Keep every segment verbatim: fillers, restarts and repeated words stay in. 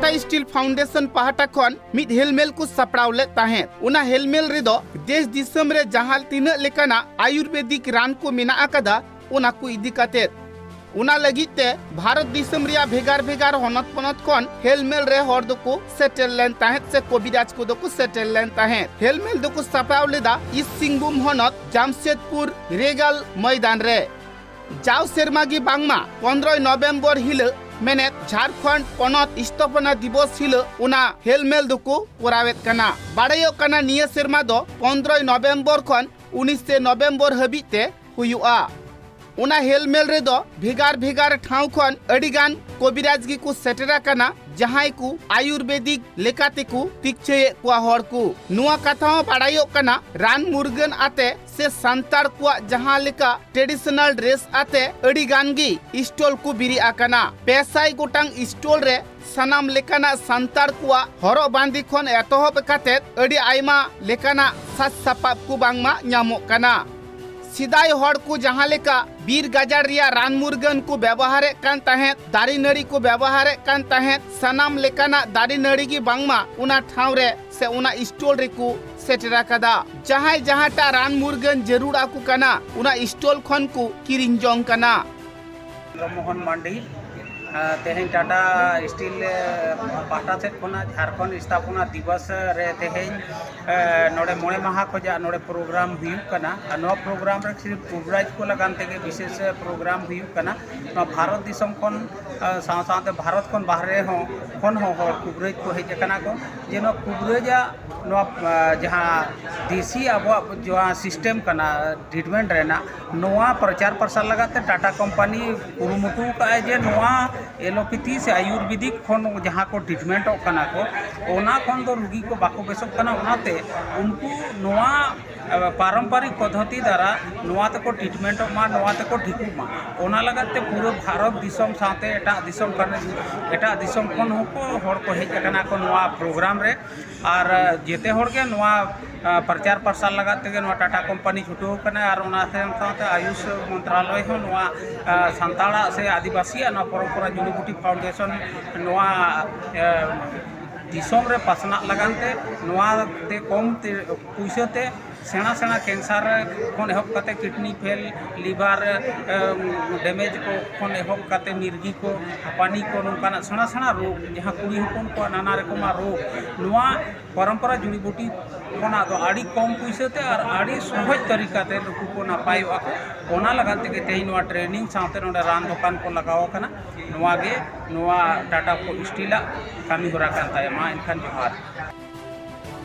Tata steel foundation ᱯᱟᱦᱴᱟ ᱠᱷᱚᱱ ᱢᱤᱫ ᱦᱮᱞᱢᱮᱞ ᱠᱚ ᱥᱟᱯᱲᱟᱣ ᱞᱮᱫ ᱛᱟᱦᱮᱸᱫ᱾ ᱚᱱᱟ ᱦᱮᱞᱢᱮᱞ ᱨᱮᱫᱚ ᱫᱮᱥ ᱫᱤᱥᱚᱢ ᱨᱮ ᱡᱟᱦᱟᱸ ᱛᱤᱱᱟᱹᱜ ᱞᱮᱠᱟᱱᱟᱜ ᱟᱭᱩᱨᱵᱮᱫᱤᱠ ᱨᱟᱱ ᱠᱚ ᱢᱮᱱᱟᱜ ᱟᱠᱟᱫᱟ, ᱚᱱᱟ ᱠᱚ ᱤᱫᱤ ᱠᱟᱛᱮ᱾ ᱚᱱᱟ ᱞᱟᱹᱜᱤᱫ ᱛᱮ ᱵᱷᱟᱨᱚᱛ ᱫᱤᱥᱚᱢ ᱨᱮᱭᱟᱜ ᱵᱷᱮᱜᱟᱨ ᱵᱷᱮᱜᱟᱨ ᱦᱚᱱᱚᱛ ᱯᱚᱱᱚᱛ ᱠᱷᱚᱱ ᱦᱮᱞᱢᱮᱞ ᱨᱮ ᱦᱚᱲ ᱫᱚᱠᱚ ᱥᱮᱴᱮᱨ ᱞᱮᱱ ᱛᱟᱦᱮᱸᱫ ᱥᱮ ᱠᱚᱵᱤᱨᱟᱡᱽ ᱠᱚᱫᱚ ᱠᱚ ᱥᱮᱴᱮᱨ ᱞᱮᱱ ᱛᱟᱦᱮᱸᱫ᱾ ᱦᱮᱞᱢᱮᱞ ᱫᱚᱠᱚ ᱥᱟᱯᱲᱟᱣ ᱞᱮᱫᱟ ᱤᱥᱴ ᱥᱤᱝᱵᱷᱩᱢ ᱦᱚᱱᱚᱛ ᱡᱟᱢᱥᱮᱫᱽᱯᱩᱨ ᱨᱮᱜᱟᱞ ᱢᱚᱭᱫᱟᱱ ᱨᱮ᱾ ᱡᱟᱣ ᱥᱮᱨᱢᱟ ᱜᱮ ᱵᱟᱝᱢᱟ ᱯᱚᱱᱨᱚᱭ ᱱᱚᱵᱷᱮᱢᱵᱚᱨ ᱦᱤᱞᱚᱜ, ᱢᱮᱱᱮᱫ ᱡᱷᱟᱲᱠᱷᱚᱸᱰ ᱯᱚᱱᱚᱛ ᱥᱛᱷᱟᱯᱚᱱᱟ ᱫᱤᱵᱚᱥ ᱦᱤᱞᱚᱜ ᱚᱱᱟ ᱦᱮᱞᱢᱮᱞ ᱫᱚᱠᱚ ᱠᱚᱨᱟᱣᱮᱫ ᱠᱟᱱᱟ᱾ ᱵᱟᱲᱟᱭᱚᱜ ᱠᱟᱱᱟ, ᱱᱤᱭᱟᱹ ᱥᱮᱨᱢᱟ ᱫᱚ ᱯᱚᱱᱨᱚᱭ ᱱᱚᱵᱷᱮᱢᱵᱚᱨ ᱠᱷᱚᱱ ᱩᱱᱤᱥᱮ ᱱᱚᱵᱷᱮᱢᱵᱚᱨ ᱦᱟᱹᱵᱤᱡ ᱛᱮ ᱦᱩᱭᱩᱜᱼᱟ᱾ ᱚᱱᱟ ᱦᱮᱞᱢᱮᱞ ᱨᱮᱫᱚ ᱵᱷᱮᱜᱟᱨ ᱵᱷᱮᱜᱟᱨ ᱴᱷᱟᱶ ᱠᱷᱚᱱ ᱟᱹᱰᱤ ᱜᱟᱱ ᱠᱚᱵᱤᱨᱟᱡᱽ ᱜᱮᱠᱚ ᱥᱮᱴᱮᱨ ᱟᱠᱟᱱᱟ, ᱡᱟᱦᱟᱸᱭ ᱠᱚ ᱟᱭᱩᱨᱵᱮᱫᱤᱠ ᱞᱮᱠᱟ ᱛᱮᱠᱚ ᱛᱤᱠᱪᱷᱟᱹᱭᱮᱫ ᱠᱚᱣᱟ ᱦᱚᱲ ᱠᱚ᱾ ᱱᱚᱣᱟ ᱠᱟᱛᱷᱟ ᱦᱚᱸ ᱵᱟᱲᱟᱭᱚᱜ ᱠᱟᱱᱟ, ᱨᱟᱱ ᱢᱩᱨᱜᱟᱹᱱ ᱟᱛᱮ ᱥᱮ ᱥᱟᱱᱛᱟᱲ ᱠᱚᱣᱟᱜ ᱡᱟᱦᱟᱸ ᱞᱮᱠᱟ traditional dress ᱟᱛᱮ ᱟᱹᱰᱤ ᱜᱟᱱ ᱜᱮ stall ᱠᱚ ᱵᱮᱨᱮᱫ ᱟᱠᱟᱱᱟ᱾ ᱯᱮ ᱥᱟᱭ ᱜᱚᱴᱟᱝ stall ᱨᱮ ᱥᱟᱱᱟᱢ ᱞᱮᱠᱟᱱᱟᱜ ᱥᱟᱱᱛᱟᱲ ᱠᱚᱣᱟᱜ ᱦᱚᱨᱚᱜ ᱵᱟᱸᱫᱮ ᱠᱷᱚᱱ ᱮᱛᱚᱦᱚᱵ ᱠᱟᱛᱮ ᱟᱹᱰᱤ ᱟᱭᱢᱟ ᱞᱮᱠᱟᱱᱟᱜ ᱥᱟᱡᱽ ᱥᱟᱯᱟᱵ ᱠᱚ ᱵᱟᱝᱢᱟ ᱧᱟᱢᱚᱜ ᱠᱟᱱᱟ᱾ ᱥᱮᱫᱟᱭ ᱦᱚᱲ ᱠᱚ ᱡᱟᱦᱟᱸ ᱞᱮᱠᱟ ᱵᱤᱨ ᱜᱟᱡᱟᱲ ᱨᱮᱭᱟᱜ ᱨᱟᱱ ᱢᱩᱨᱜᱟᱹᱱ ᱠᱚ ᱵᱮᱵᱚᱦᱟᱨᱮᱫ ᱠᱟᱱ ᱛᱟᱦᱮᱸᱫ, ᱫᱟᱨᱮ ᱱᱟᱹᱲᱤ ᱠᱚ ᱵᱮᱵᱚᱦᱟᱨᱮᱫ ᱠᱟᱱ ᱛᱟᱦᱮᱸᱫ, ᱥᱟᱱᱟᱢ ᱞᱮᱠᱟᱱᱟᱜ ᱫᱟᱨᱮ ᱱᱟᱹᱲᱤ ᱜᱮ ᱵᱟᱝᱢᱟ ᱚᱱᱟ ᱴᱷᱟᱶ ᱨᱮ ᱥᱮ ᱚᱱᱟ stall ᱨᱮᱠᱚ ᱥᱮᱴᱮᱨ ᱟᱠᱟᱫᱟ᱾ ᱡᱟᱦᱟᱸᱭ ᱡᱟᱦᱟᱸᱴᱟᱜ ᱨᱟᱱ ᱢᱩᱨᱜᱟᱹᱱ ᱡᱟᱹᱨᱩᱲ ᱟᱠᱚ ᱠᱟᱱᱟ, ᱚᱱᱟ stall ᱠᱷᱚᱱ ᱠᱚ ᱠᱤᱨᱤᱧ ᱡᱚᱝ ᱠᱟᱱᱟ᱾ ᱪᱚᱱᱫᱨᱚ ᱢᱳᱦᱚᱱ ᱢᱟᱱᱰᱤ, ᱟᱨ ᱛᱮᱦᱮᱧ ᱴᱟᱴᱟ ᱥᱴᱤᱞ, ᱟᱨ, ᱯᱟᱦᱴᱟ ᱥᱮᱫ ᱠᱷᱚᱱᱟᱜ ᱡᱷᱟᱲᱠᱷᱚᱸᱰ ᱥᱛᱷᱟᱯᱚᱱᱟ ᱫᱤᱵᱚᱥ ᱨᱮ ᱛᱮᱦᱮᱧ, ᱟᱨ, ᱱᱚᱰᱮ ᱢᱚᱬᱮ ᱢᱟᱦᱟ ᱠᱷᱚᱱᱟᱜ ᱱᱚᱰᱮ program ᱦᱩᱭᱩᱜ ᱠᱟᱱᱟ᱾ ᱟᱨ ᱱᱚᱣᱟ program ᱨᱮ ᱥᱤᱨᱯ ᱠᱚᱵᱤᱨᱟᱡᱽ ᱠᱚ ᱞᱟᱹᱜᱤᱫ ᱛᱮᱜᱮ ᱵᱤᱥᱮᱥ program ᱦᱩᱭᱩᱜ ᱠᱟᱱᱟ᱾ ᱱᱚᱣᱟ ᱵᱷᱟᱨᱚᱛ ᱫᱤᱥᱚᱢ ᱠᱷᱚᱱ, ᱟᱨ, ᱥᱟᱶ ᱥᱟᱶᱛᱮ ᱵᱷᱟᱨᱚᱛ ᱠᱷᱚᱱ ᱵᱟᱦᱨᱮ ᱦᱚᱸ, ᱠᱷᱚᱱ ᱦᱚᱸ ᱦᱚᱲ ᱠᱚᱵᱤᱨᱟᱡᱽ ᱠᱚ ᱦᱮᱡ ᱟᱠᱟᱱᱟ ᱠᱚ, ᱡᱮ ᱱᱚᱣᱟ ᱠᱚᱵᱤᱨᱟᱡᱽ ᱟᱜ ᱱᱚᱣᱟ, ᱟᱨ, ᱡᱟᱦᱟᱸ ᱫᱮᱥᱤ ᱟᱵᱚᱣᱟᱜ ᱡᱟᱦᱟᱸ system ᱠᱟᱱᱟ treatment ᱨᱮᱱᱟᱜ, ᱱᱚᱣᱟ ᱯᱨᱚᱪᱟᱨ ᱯᱨᱚᱥᱟᱨ ᱞᱟᱹᱜᱤᱫ ᱛᱮ ᱴᱟᱴᱟ ᱠᱳᱢᱯᱟᱱᱤ ᱠᱩᱨᱩᱢᱩᱴᱩ ᱟᱠᱟᱫᱼᱟᱭ ᱡᱮ ᱱᱚᱣᱟ allopathy ᱥᱮ ᱟᱭᱩᱨᱵᱮᱫᱤᱠ ᱠᱷᱚᱱ ᱡᱟᱦᱟᱸ ᱠᱚ treatmentᱚᱜ ᱠᱟᱱᱟ ᱠᱚ, ᱚᱱᱟ ᱠᱷᱚᱱ ᱫᱚ ᱨᱩᱜᱤ ᱠᱚ ᱵᱟᱠᱚ ᱵᱮᱥᱚᱜ ᱠᱟᱱᱟ᱾ ᱚᱱᱟᱛᱮ ᱩᱱᱠᱩ ᱱᱚᱣᱟ, ᱟᱨ, ᱯᱟᱨᱚᱢᱯᱚᱨᱤᱠ ᱯᱚᱫᱽᱫᱷᱚᱛᱤ ᱫᱟᱨᱟ ᱱᱚᱣᱟ ᱛᱮᱠᱚ treatmentᱚᱜ ᱢᱟ, ᱱᱚᱣᱟ ᱛᱮᱠᱚ ᱴᱷᱤᱠᱚᱜ ᱢᱟ, ᱚᱱᱟ ᱞᱟᱹᱜᱤᱫ ᱛᱮ ᱯᱩᱨᱟᱹ ᱵᱷᱟᱨᱚᱛ ᱫᱤᱥᱚᱢ ᱥᱟᱶᱛᱮ ᱮᱴᱟᱜ ᱫᱤᱥᱚᱢ ᱠᱷᱚᱱ, ᱮᱴᱟᱜ ᱫᱤᱥᱚᱢ ᱠᱷᱚᱱ ᱦᱚᱸᱠᱚ ᱦᱚᱲ ᱠᱚ ᱦᱮᱡ ᱟᱠᱟᱱᱟ ᱠᱚ ᱱᱚᱣᱟ program ᱨᱮ᱾ ᱟᱨ ᱡᱮᱛᱮ ᱦᱚᱲ ᱜᱮ ᱱᱚᱣᱟ ᱯᱨᱚᱪᱟᱨ ᱯᱨᱚᱥᱟᱨ ᱞᱟᱜᱟᱫ ᱛᱮᱜᱮ ᱱᱚᱣᱟ ᱴᱟᱴᱟ ᱠᱳᱢᱯᱟᱱᱤ ᱪᱷᱩᱴᱟᱹᱣ ᱠᱟᱱᱟ᱾ ᱟᱨ ᱚᱱᱟ ᱥᱟᱶ ᱥᱟᱶᱛᱮ ᱟᱭᱩᱥ ᱢᱚᱱᱛᱨᱟᱞᱚᱭ ᱦᱚᱸ ᱱᱚᱣᱟ ᱥᱟᱱᱛᱟᱲᱟᱜ ᱥᱮ ᱟᱹᱫᱤᱵᱟᱹᱥᱤᱭᱟᱜ ᱱᱚᱣᱟ ᱯᱚᱨᱚᱢᱯᱚᱨᱟ ᱡᱩᱲᱤᱵᱩᱴᱤ ᱯᱷᱟᱣᱩᱱᱰᱮᱥᱚᱱ ᱱᱚᱣᱟ ᱫᱤᱥᱚᱢ ᱨᱮ ᱯᱟᱥᱱᱟᱜ ᱞᱟᱜᱟᱱ ᱛᱮ ᱱᱚᱣᱟ ᱛᱮ ᱠᱚᱢ ᱛᱮ ᱯᱩᱭᱥᱟᱹ ᱛᱮ ᱥᱮᱬᱟ ᱥᱮᱬᱟ ᱠᱮᱱᱥᱟᱨ ᱠᱷᱚᱱ ᱮᱦᱚᱵ ᱠᱟᱛᱮ ᱠᱤᱰᱱᱤ ᱯᱷᱮᱞ, ᱞᱤᱵᱷᱟᱨ ᱰᱮᱢᱮᱡᱽ ᱠᱚ ᱠᱷᱚᱱ ᱮᱦᱚᱵ ᱠᱟᱛᱮ ᱢᱤᱨᱜᱤ ᱠᱚ, ᱦᱟᱯᱟᱱᱤ ᱠᱚ, ᱱᱚᱝᱠᱟᱱᱟᱜ ᱥᱮᱬᱟ ᱥᱮᱬᱟ ᱨᱳᱜᱽ, ᱡᱟᱦᱟᱸ ᱠᱩᱲᱤ ᱦᱚᱯᱚᱱ ᱠᱚᱣᱟᱜ ᱱᱟᱱᱟ ᱨᱚᱠᱚᱢᱟᱜ ᱨᱳᱜᱽ, ᱱᱚᱣᱟ ᱯᱚᱨᱚᱢᱯᱚᱨᱟ ᱡᱩᱲᱤᱵᱩᱴᱤ ᱠᱷᱚᱱᱟᱜ ᱫᱚ ᱟᱹᱰᱤ ᱠᱚᱢ ᱯᱩᱭᱥᱟᱹ ᱛᱮ ᱟᱨ ᱟᱹᱰᱤ ᱥᱚᱦᱚᱡᱽ ᱛᱟᱹᱨᱤᱠᱟ ᱛᱮ ᱱᱩᱠᱩ ᱠᱚ ᱱᱟᱯᱟᱭᱚᱜᱼᱟ ᱠᱚ᱾ ᱚᱱᱟ ᱞᱟᱜᱟᱫ ᱛᱮᱜᱮ ᱛᱮᱦᱮᱧ ᱱᱚᱣᱟ ᱴᱨᱮᱱᱤᱝ ᱥᱟᱶᱛᱮ ᱱᱚᱰᱮ ᱨᱟᱱ ᱫᱚᱠᱟᱱ ᱠᱚ ᱞᱟᱜᱟᱣ ᱟᱠᱟᱱᱟ᱾ ᱱᱚᱣᱟ ᱜᱮ ᱱᱚᱣᱟ ᱴᱟᱴᱟ ᱠᱚ ᱥᱴᱤᱞᱟᱜ ᱠᱟᱹᱢᱤ ᱦᱚᱨᱟ ᱠᱟᱱ ᱛᱟᱭᱟ᱾ ᱢᱟ ᱮᱱᱠᱷᱟᱱ ᱡᱚᱦᱟᱨ᱾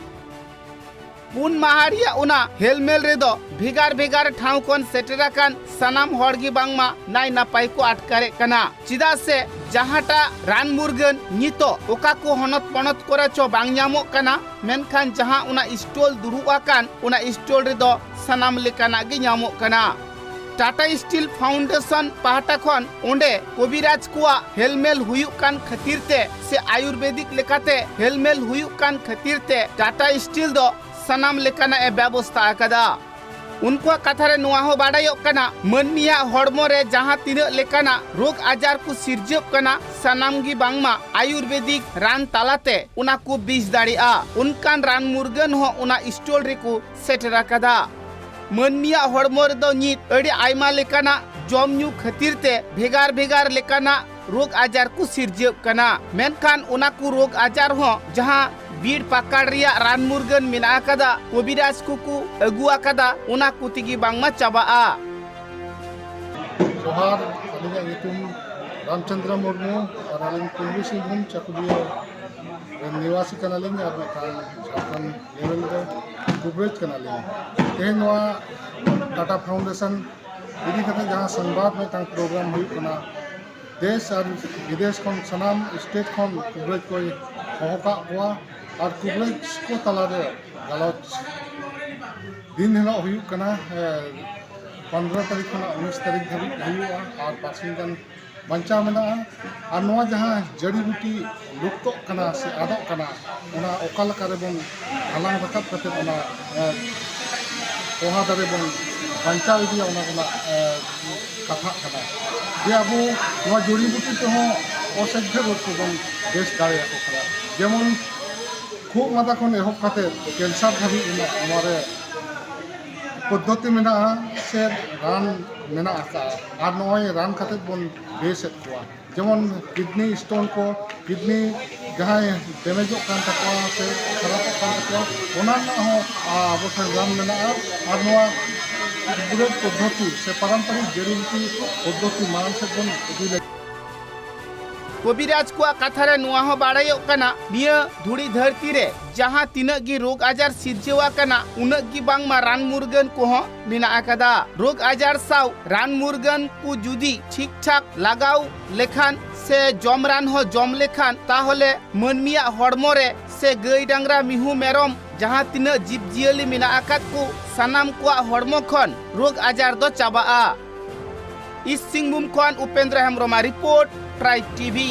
ᱯᱩᱱ ᱢᱟᱦᱟ ᱨᱮᱭᱟᱜ ᱚᱱᱟ ᱦᱮᱞᱢᱮᱞ ᱨᱮᱫᱚ ᱵᱷᱮᱜᱟᱨ ᱵᱷᱮᱜᱟᱨ ᱴᱷᱟᱶ ᱠᱷᱚᱱ ᱥᱮᱴᱮᱨ ᱟᱠᱟᱱ ᱥᱟᱱᱟᱢ ᱦᱚᱲ ᱜᱮ ᱵᱟᱝᱢᱟ ᱱᱟᱭ ᱱᱟᱯᱟᱭ ᱠᱚ ᱟᱴᱠᱟᱨᱮᱫ ᱠᱟᱱᱟ᱾ ᱪᱮᱫᱟᱜ ᱥᱮ ᱡᱟᱦᱟᱸᱴᱟᱜ ᱨᱟᱱ ᱢᱩᱨᱜᱟᱹᱱ ᱱᱤᱛᱚᱜ ᱚᱠᱟ ᱠᱚ ᱦᱚᱱᱚᱛ ᱯᱚᱱᱚᱛ ᱠᱚᱨᱮ ᱪᱚ ᱵᱟᱝ ᱧᱟᱢᱚᱜ ᱠᱟᱱᱟ, ᱢᱮᱱᱠᱷᱟᱱ ᱡᱟᱦᱟᱸ ᱚᱱᱟ ᱥᱴᱚᱞ ᱫᱩᱲᱩᱵ ᱟᱠᱟᱱ, ᱚᱱᱟ ᱥᱴᱚᱞ ᱨᱮᱫᱚ ᱥᱟᱱᱟᱢ ᱞᱮᱠᱟᱱᱟᱜ ᱜᱮ ᱧᱟᱢᱚᱜ ᱠᱟᱱᱟ᱾ ᱴᱟᱴᱟ ᱥᱴᱤᱞ ᱯᱷᱟᱣᱩᱱᱰᱮᱥᱚᱱ ᱯᱟᱦᱴᱟ ᱠᱷᱚᱱ ᱚᱸᱰᱮ ᱠᱚᱵᱤᱨᱟᱡᱽ ᱠᱚᱣᱟᱜ ᱦᱮᱞᱢᱮᱞ ᱦᱩᱭᱩᱜ ᱠᱟᱱ ᱠᱷᱟᱹᱛᱤᱨ ᱛᱮ ᱥᱮ ᱟᱭᱩᱨᱵᱮᱫᱤᱠ ᱞᱮᱠᱟᱛᱮ ᱦᱮᱞᱢᱮᱞ ᱦᱩᱭᱩᱜ ᱠᱟᱱ ᱠᱷᱟᱹᱛᱤᱨ ᱛᱮ ᱴᱟᱴᱟ ᱥᱴᱤᱞ ᱫᱚ ᱥᱟᱱᱟᱢ ᱞᱮᱠᱟᱱᱟᱜ ᱮ ᱵᱮᱵᱚᱥᱛᱷᱟ ᱟᱠᱟᱫᱟ᱾ ᱩᱱᱠᱩᱣᱟᱜ ᱠᱟᱛᱷᱟ ᱨᱮ ᱱᱚᱣᱟ ᱦᱚᱸ ᱵᱟᱰᱟᱭᱚᱜ ᱠᱟᱱᱟ, ᱢᱟᱹᱱᱢᱤᱭᱟᱜ ᱦᱚᱲᱢᱚ ᱨᱮ ᱡᱟᱦᱟᱸ ᱛᱤᱱᱟᱹᱜ ᱞᱮᱠᱟᱱᱟᱜ ᱨᱳᱜᱽ ᱟᱡᱟᱨ ᱠᱚ ᱥᱤᱨᱡᱟᱹᱜ ᱠᱟᱱᱟ, ᱥᱟᱱᱟᱢ ᱜᱮ ᱵᱟᱝᱢᱟ ᱟᱭᱩᱨᱵᱮᱫᱤᱠ ᱨᱟᱱ ᱛᱟᱞᱟᱛᱮ ᱚᱱᱟ ᱠᱚ ᱵᱤᱥ ᱫᱟᱲᱮᱭᱟᱜᱼᱟ᱾ ᱚᱱᱠᱟᱱ ᱨᱟᱱ ᱢᱩᱨᱜᱟᱹᱱ ᱦᱚᱸ ᱚᱱᱟ ᱥᱴᱚᱞ ᱨᱮᱠᱚ ᱥᱮᱴᱮᱨ ᱟᱠᱟᱫᱟ᱾ ᱢᱟᱹᱱᱢᱤᱭᱟᱜ ᱦᱚᱲᱢᱚ ᱨᱮᱫᱚ ᱱᱤᱛ ᱟᱹᱰᱤ ᱟᱭᱢᱟ ᱞᱮᱠᱟᱱᱟᱜ ᱡᱚᱢ ᱧᱩ ᱠᱷᱟᱹᱛᱤᱨ ᱛᱮ ᱵᱷᱮᱜᱟᱨ ᱵᱷᱮᱜᱟᱨ ᱞᱮᱠᱟᱱᱟᱜ ᱨᱳᱜᱽ ᱟᱡᱟᱨ ᱠᱚ ᱥᱤᱨᱡᱟᱹᱜ ᱠᱟᱱᱟ, ᱢᱮᱱᱠᱷᱟᱱ ᱚᱱᱟ ᱠᱚ ᱨᱳᱜᱽ ᱟᱡᱟᱨ ᱦᱚᱸ ᱡᱟᱦᱟᱸ ᱵᱤᱨ ᱯᱟᱠᱟᱲ ᱨᱮᱭᱟᱜ ᱨᱟᱱ ᱢᱩᱨᱜᱟᱹᱱ ᱢᱮᱱᱟᱜ ᱟᱠᱟᱫᱟ, ᱠᱚᱵᱤᱨᱟᱡᱽ ᱠᱚᱠᱚ ᱟᱹᱜᱩ ᱟᱠᱟᱫᱟ, ᱚᱱᱟ ᱠᱚ ᱛᱮᱜᱮ ᱵᱟᱝᱢᱟ ᱪᱟᱵᱟᱜᱼᱟ᱾ ᱡᱚᱦᱟᱨ, ᱟᱹᱞᱤᱧᱟᱜ ᱧᱩᱛᱩᱢ ᱨᱟᱢᱪᱚᱸᱫᱽᱨᱚ ᱢᱩᱨᱢᱩ ᱟᱨ ᱟᱹᱞᱤᱧ ᱯᱩᱨᱵᱤ ᱥᱤᱝᱵᱷᱩᱢ ᱪᱟᱠᱩᱞᱤᱭᱟᱹ ᱨᱮᱱ ᱱᱤᱣᱟᱥᱤ ᱠᱟᱱᱟᱞᱤᱧ ᱟᱨ ᱢᱤᱫᱴᱟᱝ ᱡᱷᱟᱲᱠᱷᱚᱸᱰ ᱞᱮᱵᱮᱞ ᱨᱮ ᱠᱩᱵᱨᱮᱡᱽ ᱠᱟᱱᱟᱞᱤᱧ᱾ ᱛᱮᱦᱮᱧ ᱱᱚᱣᱟ ᱴᱟᱴᱟ ᱯᱷᱟᱣᱩᱱᱰᱮᱥᱚᱱ ᱤᱫᱤ ᱠᱟᱛᱮ ᱡᱟᱦᱟᱸ ᱥᱚᱝᱵᱟᱫ ᱢᱤᱫᱴᱟᱝ ᱯᱨᱳᱜᱨᱟᱢ ᱦᱩᱭᱩᱜ ᱠᱟᱱᱟ, ᱫᱮᱥ ᱟᱨ ᱵᱤᱫᱮᱥ ᱠᱷᱚᱱ ᱥᱟᱱᱟᱢ ᱥᱴᱮᱴ ᱠᱷᱚᱱ ᱠᱩᱵᱨᱮᱡᱽ ᱠᱚᱭ ᱦᱚᱦᱚ ᱠᱟᱜ ᱠᱚᱣᱟ ᱟᱨ ᱠᱩᱵᱨᱮᱡᱽ ᱠᱚ ᱛᱟᱞᱟᱨᱮ ᱜᱟᱞᱚᱪ ᱫᱤᱱ ᱦᱤᱞᱳᱜ ᱦᱩᱭᱩᱜ ᱠᱟᱱᱟ᱾ ᱮ, ᱯᱚᱱᱨᱚ ᱛᱟᱹᱨᱤᱠᱷ ᱠᱷᱚᱱᱟᱜ ᱩᱱᱤᱥ ᱛᱟᱹᱨᱤᱠᱷ ᱫᱷᱟᱹᱵᱤᱡ ᱦᱩᱭᱩᱜᱼᱟ ᱟᱨ ᱵᱟᱨᱥᱤᱧ ᱜᱟᱱ ᱵᱟᱧᱪᱟᱣ ᱢᱮᱱᱟᱜᱼᱟ᱾ ᱟᱨ ᱱᱚᱣᱟ ᱡᱟᱦᱟᱸ ᱡᱟᱹᱲᱤ ᱵᱩᱴᱤ ᱞᱩᱯᱛᱚᱜ ᱠᱟᱱᱟ ᱥᱮ ᱟᱫᱚᱜ ᱠᱟᱱᱟ, ᱚᱱᱟ ᱚᱠᱟ ᱞᱮᱠᱟ ᱨᱮᱵᱚᱱ ᱦᱟᱞᱟᱝ ᱨᱟᱠᱟᱵ ᱠᱟᱛᱮ ᱚᱱᱟ, ᱮ, ᱯᱚᱦᱟ ᱫᱟᱨᱮ ᱵᱚᱱ ᱵᱟᱧᱪᱟᱣ ᱤᱫᱤᱭᱟ, ᱚᱱᱟ ᱨᱮᱱᱟᱜ, ᱮ, ᱠᱟᱛᱷᱟᱜ ᱠᱟᱱᱟ᱾ ᱡᱮ ᱟᱵᱚ ᱱᱚᱣᱟ ᱡᱩᱲᱤ ᱵᱩᱴᱤ ᱛᱮᱦᱚᱸ ᱚᱥᱟᱫᱷᱭᱚ ᱨᱳᱜᱽ ᱠᱚᱵᱚᱱ ᱵᱮᱥ ᱫᱟᱲᱮᱭᱟᱠᱚ ᱠᱟᱱᱟ᱾ ᱡᱮᱢᱚᱱ ᱠᱷᱩᱜ ᱢᱟᱸᱫᱟ ᱠᱷᱚᱱ ᱮᱦᱚᱵ ᱠᱟᱛᱮ ᱠᱮᱱᱥᱟᱨ ᱫᱷᱟᱹᱵᱤᱡ ᱨᱮᱱᱟᱜ ᱱᱚᱣᱟ ᱨᱮ ᱯᱚᱫᱽᱫᱷᱚᱛᱤ ᱢᱮᱱᱟᱜᱼᱟ ᱥᱮ ᱨᱟᱱ ᱢᱮᱱᱟᱜ ᱟᱠᱟᱫᱼᱟ, ᱟᱨ ᱱᱚᱜᱼᱚᱭ ᱨᱟᱱ ᱠᱟᱛᱮ ᱵᱚᱱ ᱵᱮᱥᱮᱫ ᱠᱚᱣᱟ᱾ ᱡᱮᱢᱚᱱ ᱠᱤᱰᱱᱤ ᱥᱴᱳᱱ ᱠᱚ, ᱠᱤᱰᱱᱤ ᱡᱟᱦᱟᱸᱭ ᱰᱮᱢᱮᱡᱚᱜ ᱠᱟᱱ ᱛᱟᱠᱚᱣᱟ ᱥᱮ ᱠᱷᱟᱨᱟᱯᱚᱜ ᱠᱟᱱ ᱛᱟᱠᱚᱣᱟ, ᱚᱱᱟ ᱨᱮᱱᱟᱜ ᱦᱚᱸ, ᱟ, ᱟᱵᱚ ᱴᱷᱮᱱ ᱨᱟᱱ ᱢᱮᱱᱟᱜᱼᱟ᱾ ᱟᱨ ᱱᱚᱣᱟ ᱜᱩᱡᱽᱨᱟᱴ ᱯᱚᱫᱽᱫᱷᱚᱛᱤ ᱥᱮ ᱯᱟᱨᱟᱢᱯᱟᱨᱤᱠ ᱡᱟᱹᱲᱤ ᱵᱩᱴᱤ ᱯᱚᱫᱽᱫᱷᱚᱛᱤ ᱢᱟᱲᱟᱝ ᱥᱮᱫ ᱵᱚᱱ ᱤᱫᱤ ᱞᱟᱹᱜᱤᱫ᱾ ᱠᱚᱵᱤᱨᱟᱡᱽ ᱠᱚᱣᱟᱜ ᱠᱟᱛᱷᱟ ᱨᱮ ᱱᱚᱣᱟ ᱦᱚᱸ ᱵᱟᱲᱟᱭᱚᱜ ᱠᱟᱱᱟ, ᱱᱤᱭᱟᱹ ᱫᱷᱩᱲᱤ ᱫᱷᱟᱹᱨᱛᱤ ᱨᱮ ᱡᱟᱦᱟᱸ ᱛᱤᱱᱟᱹᱜ ᱜᱮ ᱨᱳᱜᱽ ᱟᱡᱟᱨ ᱥᱤᱨᱡᱟᱹᱣ ᱟᱠᱟᱱᱟ, ᱩᱱᱟᱹᱜ ᱜᱮ ᱵᱟᱝᱢᱟ ᱨᱟᱱ ᱢᱩᱨᱜᱟᱹᱱ ᱠᱚᱦᱚᱸ ᱢᱮᱱᱟᱜ ᱟᱠᱟᱫᱟ᱾ ᱨᱳᱜᱽ ᱟᱡᱟᱨ ᱥᱟᱶ ᱨᱟᱱ ᱢᱩᱨᱜᱟᱹᱱ ᱠᱚ ᱡᱩᱫᱤ ᱴᱷᱤᱠ ᱴᱷᱟᱠ ᱞᱟᱜᱟᱣ ᱞᱮᱠᱷᱟᱱ ᱥᱮ ᱡᱚᱢ ᱨᱟᱱ ᱦᱚᱸ ᱡᱚᱢ ᱞᱮᱠᱷᱟᱱ, ᱛᱟᱦᱚᱞᱮ ᱢᱟᱹᱱᱢᱤᱭᱟᱜ ᱦᱚᱲᱢᱚ ᱨᱮ ᱥᱮ ᱜᱟᱹᱭ ᱰᱟᱝᱨᱟ ᱢᱤᱦᱩ ᱢᱮᱨᱚᱢ ᱡᱟᱦᱟᱸ ᱛᱤᱱᱟᱹᱜ ᱡᱤᱵᱽ ᱡᱤᱭᱟᱹᱞᱤ ᱢᱮᱱᱟᱜ ᱟᱠᱟᱫ ᱠᱚ, ᱥᱟᱱᱟᱢ ᱠᱚᱣᱟᱜ ᱦᱚᱲᱢᱚ ᱠᱷᱚᱱ ᱨᱳᱜᱽ ᱟᱡᱟᱨ ᱫᱚ ᱪᱟᱵᱟᱜᱼᱟ᱾ ᱤᱥᱴ ᱥᱤᱝᱵᱷᱩᱢ ᱠᱷᱚᱱ ᱩᱯᱮᱱᱫᱨᱚ ᱦᱮᱢᱵᱨᱚᱢᱟᱜ ᱨᱤᱯᱳᱨᱴ, ᱴᱨᱟᱭᱤᱵᱽ ᱴᱤᱵᱷᱤ᱾